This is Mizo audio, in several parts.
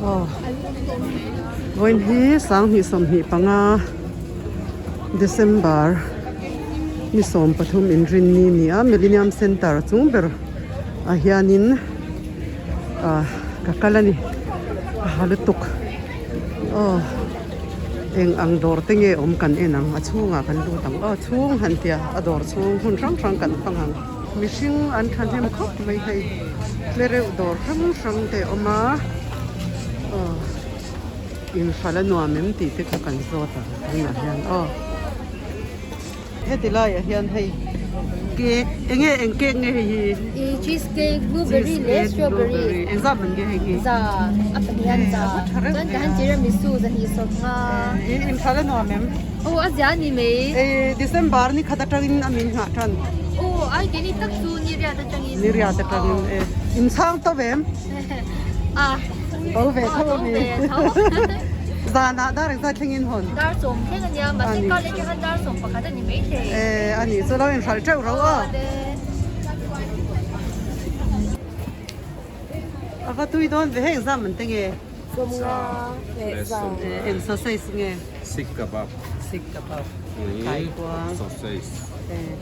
Aw vawiin hi 2025 December ni 13 inrinni a ni a Millennium Centre chung ber ah hianin ah ka kal a ni a ha lutuk aw eng ang dawr te nge awm kan en ang a chhungah kan lut ang aw chhung han tia a dawr chhung hmun hrang hrang kan hmang ang. Mihring an thahnem khawp mai hei tlereuh dawr hrang hrang te a awm a aw inhralh a nuam em tih te kha kan zawt ang tunah hian aw heti laiah hian hei cake eng nge eng cake nge hei hi Ih cheese cake blueberry leh strawberry engzat man nge hei hi za a pahnih an za chuan ka han tiramisu zahnih sawmnga inhralh a nuam em aw a zia a ni mai Hei December ni khat atangin a min nghah tan. Aw ai keini tak chu ni riat atangin. Ni riat atangin e. In chhang to vem? A. To ve tho To ami. ve tho. Zanah dar engzat thleng in hawn? Dar sawm thleng ania mahse kar leh atang khan dar sawm pakhat a ni mai thei. E ani chu lo inhralh teuh ro aw. A va tui dawn ve hei engzam an te nge? Sawmnga leh za. Eng sausage nge? Sikh kebab. Sikh kebab. Thaikuang. Sausage.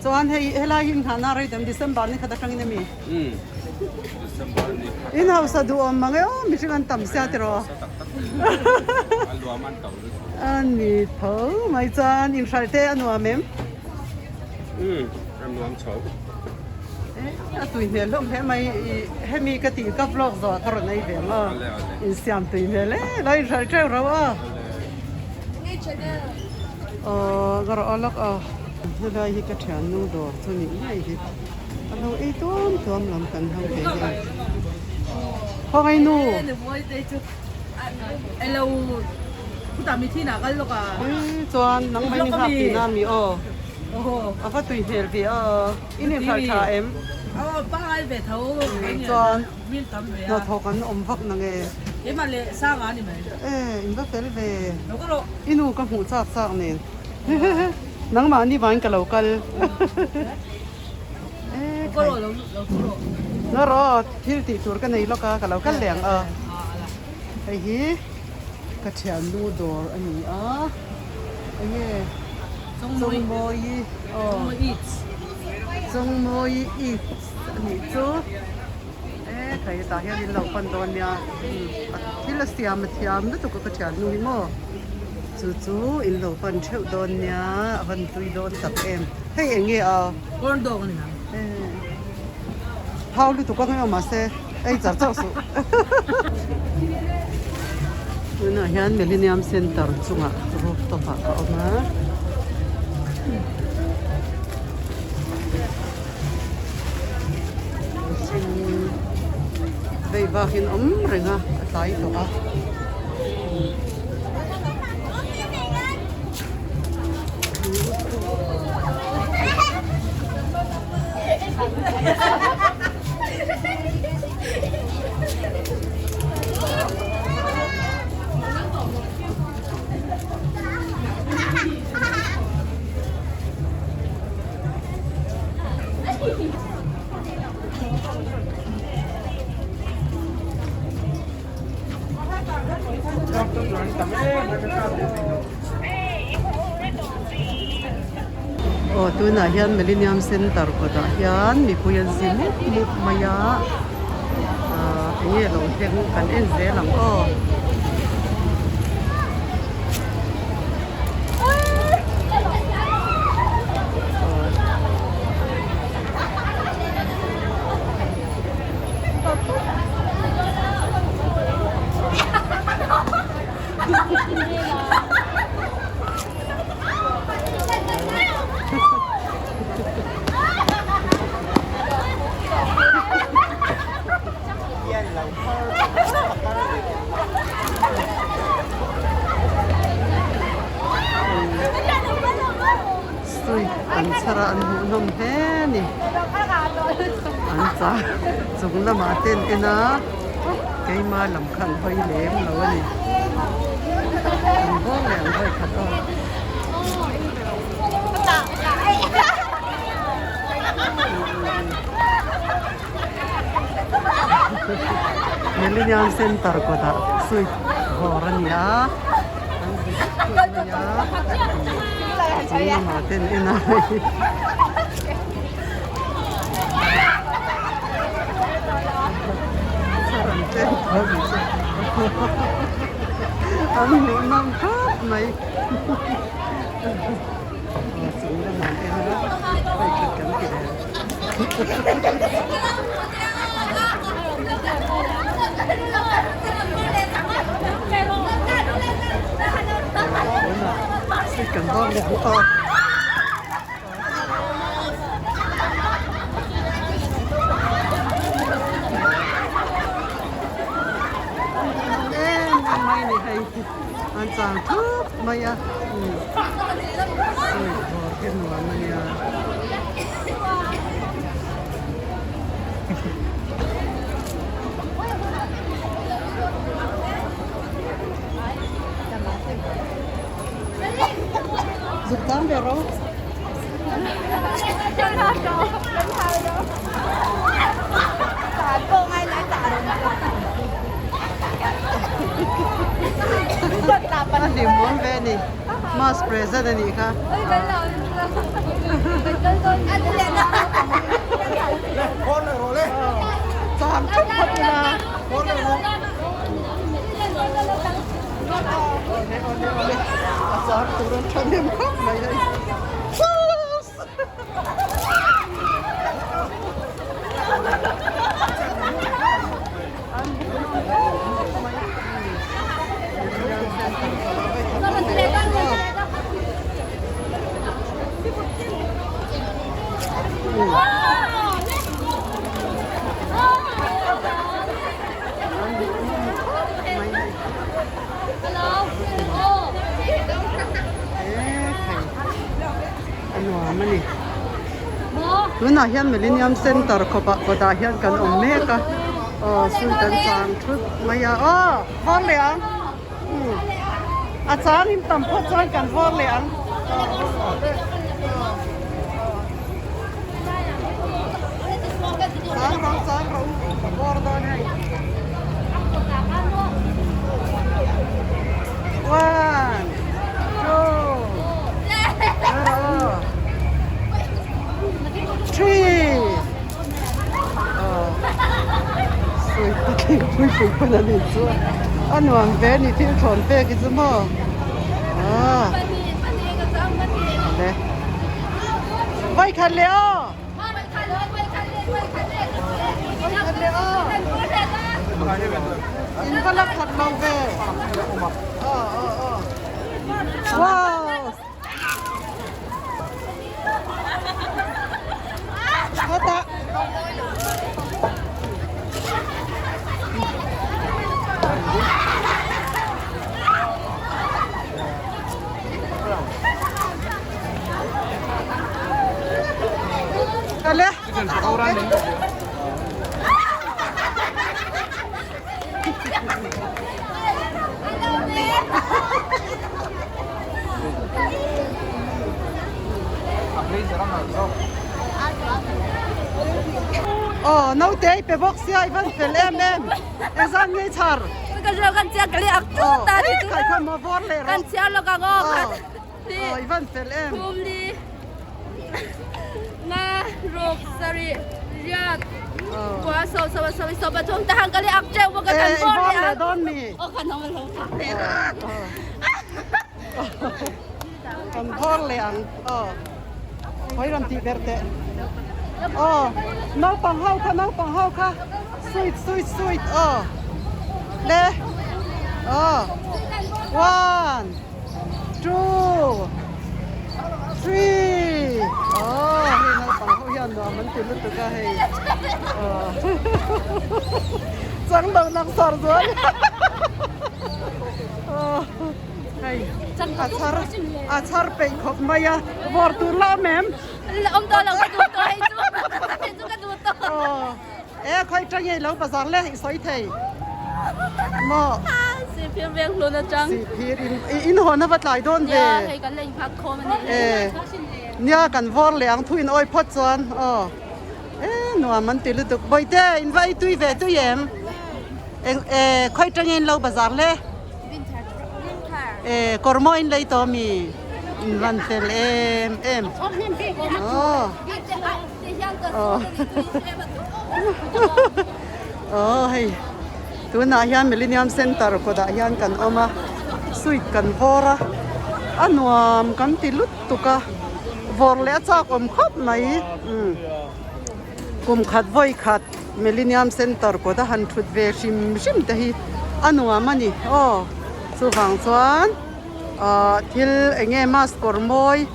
Chuan hei helai hi inghahna rei dang December ni khat atangin a mi? Umm December ni khat. In hausa duhawm mang e aw mihring an tam sia tiraw? Hausa tak tak mai. A luam an to lutuk. A ni tho mai chuan inhralh te a nuam em? Umm a nuam chho. A tui hmel hlawm hle mai i hemi ka tih ka vlog zawh ka rawn ei ve ang aw insiam tui hmel e lo inhralh teuh ro aw aw ka rawh aw lawk aw helai hi ka thiannu dawr chu nih ngei hi a lo ei tuam tuam lam kan ho thei hian khawngaih nu chuan nangmah in i nghak tihna a mi aw a va tui hmel ve aw. In inhralh tha em? Aw pangai ve tho. Chuan hnathawk an awm vak na nge? Keimah leh Sanga a ni mai. E in va fel ve. I nu ka hmuh chak chak nen. Nangmahni vangin ka lo kal. E khai. Nga rawh thil tih tur ka nei lawk a ka lo kal leh ang a. Hei hi ka thiannu dawr a ni a. Enge Chawngmawi aw Chawngmawi Eats a nih chu e khai hetah hian in lo pan dawn nia thil a siam a thiam lutuk a ka thian nu hi maw chu chu in lo pan theuh dawn nia a van tui dawn tak em hei enge a Corn dog a ni ang thau lutuk ang emaw mahse ei char char suh tunah hian Millennium Centre chungah rooftop ah ka awm a mihring vei vakin awm reng a a tlai tawh a. Aw tunah hian Millennium Centre kawtah hian mipui an zi mup mup mai a ahh eng nge lo thleng kan en zel ang aw. Sweet an chhar a an hmuhnawm hle a ni an char chung lamah te an en a keima lam kha an hawi lem lo a ni an bawr leh an hawi khat aw. Millennium Center kawtah sweet dawr a ni a an ri thut mai a chung lamah te an en a hei. An hmuh nawm khawp mai. Chung lamah an en a hei khat kan ti ve. Tunah sweet kan bawk leh ang aw. Em em mai ni hei an chang thup mai a sawi dawr te nuam a nia. Zuk tan ve rawh. A hlimawm ve a ni. Mass present a nih kha. Chang theuh phawt ila. Awle awle awle a char tur an tha hnem khawp mai hei. A nuam a ni. Tunah hian Millennium Centre khawpah kawtah hian kan awm mek a aw sun kan chang thut mai a aw vawr leh ang umm a chang in tam phawt chuan kan vawr leh ang chang rawh chang rawh u ka vawr dawn hei. One, two, three. Sui patling pui pui pawn a nih chu a nuam ve a ni thil thlawn pek hi chu maw ah le vai khat leh aw vai khat leh aw in va la khat lo ve aw aw aw wow Hawtah. Kale. Aw naute i pe bawk sia i van fel em em engzan nge i chhar aw kai kha maw vawr leh rawh aw i van fel em. E i vawr leh dawn mi Kan vawr leh ang aw hawi rawn tih ber teh aw naupang ho kha naupang ho kha sweet sweet sweet aw le aw one two three aw hei naupang ho hian nuam an ti lutuk a hei aw chang lo lang sar zual aw. Hei a chhar a chhar peih khawp mai a vawr tur la awm em? La awm tawh lo ka duh tawh hei chu hei chu ka duh tawh. Aw e khawi tang nge lo bazar le i sawi thei maw? Sihphir veng hlun atang. Sihphir in in hawn a va tlai dawn ve. Nia hei kan la inphak khawm a ni. E nia kan vawr leh ang thu in awi phawt chuan aw e nuam an ti lutuk bawihte in va ei tui ve tui em? Eng eh khawi tangin lo bazar le? Eh kawr maw in lei tawh mi? In van fel em em. Aw. Aw. Aw hei tunah hian Millennium Centre kawtah hian kan awm a, sweet kan vawr a, a nuam kan ti lutuk a, vawr leh a chak awm khawp mai. Umm. Kum khat vawi khat Millennium Centre kawt a han thut ve hrim hrim te hi a nuam a ni aw chuvang chuan ahh thil eng nge mask kawr mawi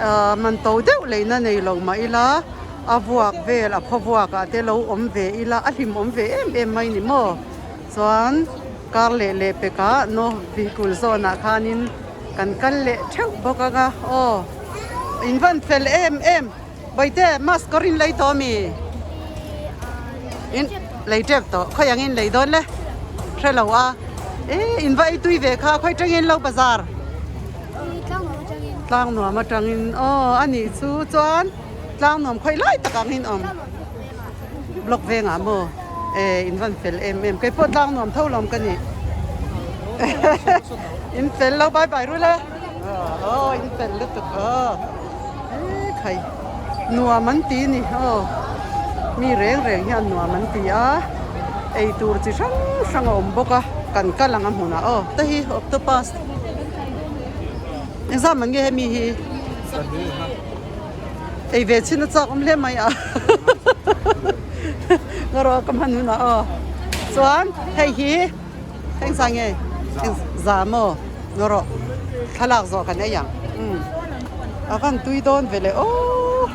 ahh man to deuh leina nei lo mah ila a vuak vel a khaw vuak ah te lo awm ve ila a hlim awm ve em em mai ni maw chuan kar leh leh pek ah no vehicle zawn ah khanin kan kal leh theuh bawk ang a aw in van fel em em. Bawihte, mask kawr in lei tawh ami? In lei tep tawh. Khawi ang in lei dawn le? Hre lo a. E, in va ei tui ve kha, khawi tangin lo bazar? Tlang nuam atangin. Tlang nuam atangin. Aw, a nih chu chuan tlang nuam khawi lai tak ang in awm. Block vengah maw? E, in van fel em em. Kei pawh tlang nuam tho lawm ka nih. In fel lo, bye bye rul e. Aw, in fel lutuk aw. He khai nuam an ti ni aw mi reng reng hian nuam an ti a ei tur chi hrang hrang a awm bawk a kan kal ang a hmunah aw te hi octopus engzam an nge hemi hi ei ve chhin a chak awm hle mai a ngarawh ka hman hunah aw chuan hei hi Engzah nge? Za maw? Ngaw rawh. Thlalak zawh kan ei ang. Umm. A van tui dawn ve le aw.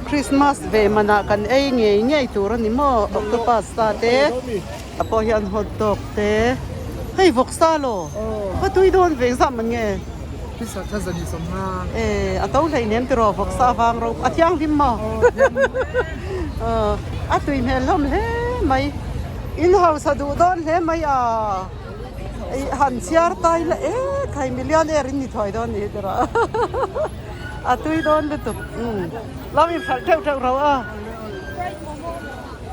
Christmas ve manah kan ei ngei ngei tur a ni maw? Octopus ta te. A pawh hian hot dog te. Hei vawksa law. Va tui dawn ve engzah man nge? E a to hlei nem tiraw vawksa avang ro. A thianghlim maw? A tui hmel hlawm hle mai. In hausa duh dawn hle mai a, ih han chhiar tai la e khai millionaire in ni thuai dawn ni tira a tui dawn lutuk umm lo in hralh theuh theuh ro a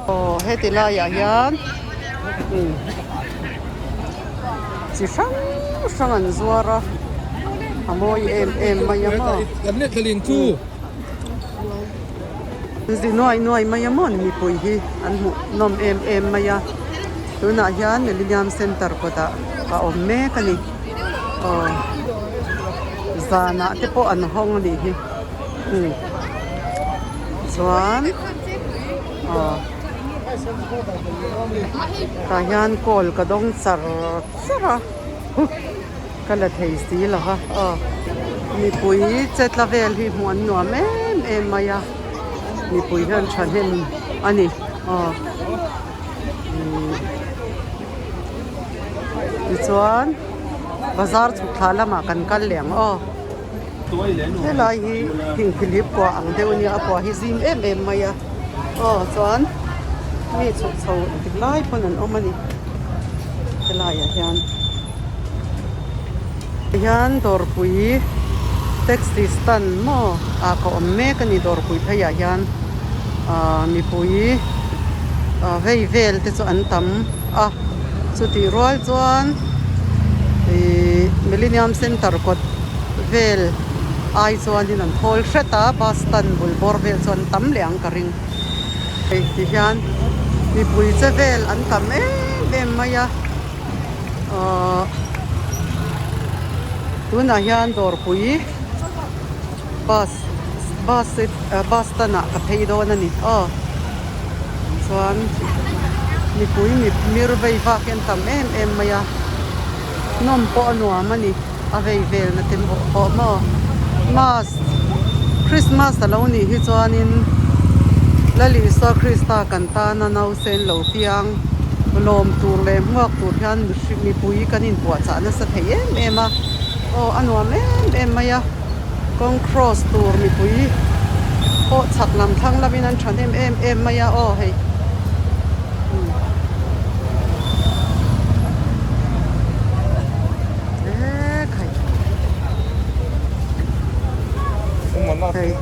aw heti laiah hian umm chi hrang hrang an zuar a a mawi em em mai a maw. Zi nuai nuai mai a maw mipui hi an hmuh nawm em em mai a tunah hian Millennium Centre kawtah a awm mek a ni aw zanah te pawh an hawng a nih hi umm chuan aw tah hian call ka dawng char char a ka la thei si lo va aw mipui che tla vel hi hmuh an nuam em em mai a mipui hian thahnem a ni aw umm tichuan bazar chhuk thla lamah kan kal leh ang aw helai hi thingphilip kua ang deuh a nia a kua hi zim em em mai a aw chuan mi chhuk chho engtik lai pawn an awm a ni helaiah hian. Hian dawrpui taxi stand maw ah ka awm mek a ni dawrpui phei ah hian ah mipui ah vei vel te chu an tam a chutih rual chuan ihh millennium center kawt vel ai chuanin an thawl hret a bus stand bul bawr vel chu an tam leh ang ka ring hei ti hian mipui che vel an tam em em mai a. Ahh tunah hian dawrpui bus bus bus stand ah ka phei dawn a ni aw chuan mipui mi mir vei vak hi an tam em em mai a nawm pawh a nuam a ni a vei vel na te pawh maw mass christmas a lo nih hi chuanin Lalisua Krista kan tana nausen lo piang. Lawm tur leh hmuak tur hian mihring mipui kan inpuahchah nasa thei em em a, aw a nuam em em mai a, kawng cross tur mipui pawh chhak lam thlang lamin an thahnem em em mai a aw hei umm eee khai hei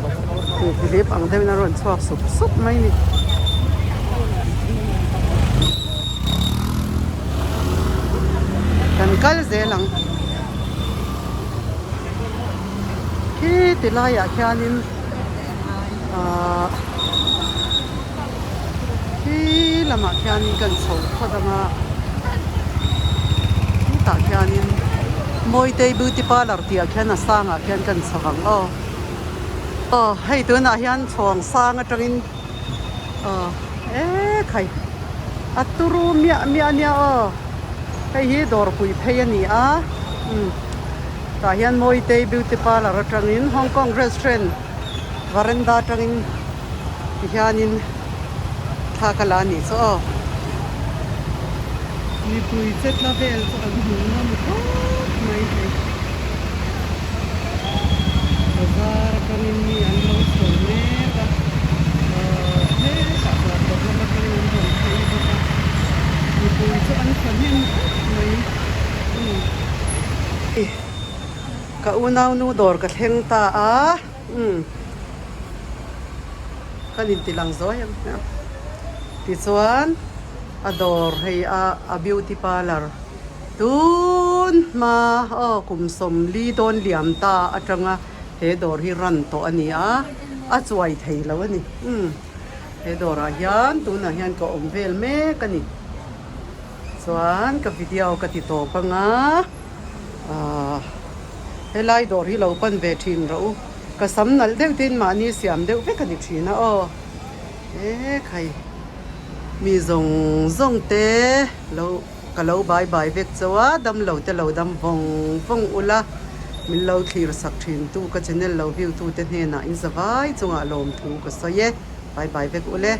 hlip ang deuhin a rawn chhuak sup sup mai a ni. Kan kal zel ang. Khi ti laiah khianin ahh khi lamah khianin kan chho phawt ang a, khitah khianin Mawitei beauty parlour tih ah khian a sangah khian kan chho ang aw. Aw hei tunah hian chhawng sang atangin aw ekhai a turu miah miah ania aw hei hi dawrpui phei a ni a umm tah hian Mawitei beauty parlour atangin Hong Kong restaurant varanda atangin tihianin thla ka la a nih chu aw. Mipui che tla vel chu an hmu ngam khawp mai hei. Bazar atangin mi an lo chho mek a, ahh hetah chuan dawr lam atangin an rawn phei bawk a, mipui chu an thahnem khawp mai umm. Ka unaunu dawr ka thleng ta a umm kan intilang zuai ang tichuan a dawr hei a a beauty parlour. Tun hma aw kum sawmli dawn liam ta atanga he dawr hi run tawh a ni a, a chuai thei lo a ni. Umm he dawrah hian tunah hian ka awm vel mek a ni. Chuan ka video ka ti tawp anga ahh helai dawr hi lo pan ve thin rawh u. Ka sam nalh deuh te in mahni siam deuh vek a ni thin a aw. Ekhai mi zawng zawng te lo. Ka lo bai bai vek chauh a, dam lo te lo dam vawng vawng ula, min lo thlir sak thin tu ka channel lo view tu te hnenah in zavai chungah lawmthu ka sawi e, bai bai vek ule.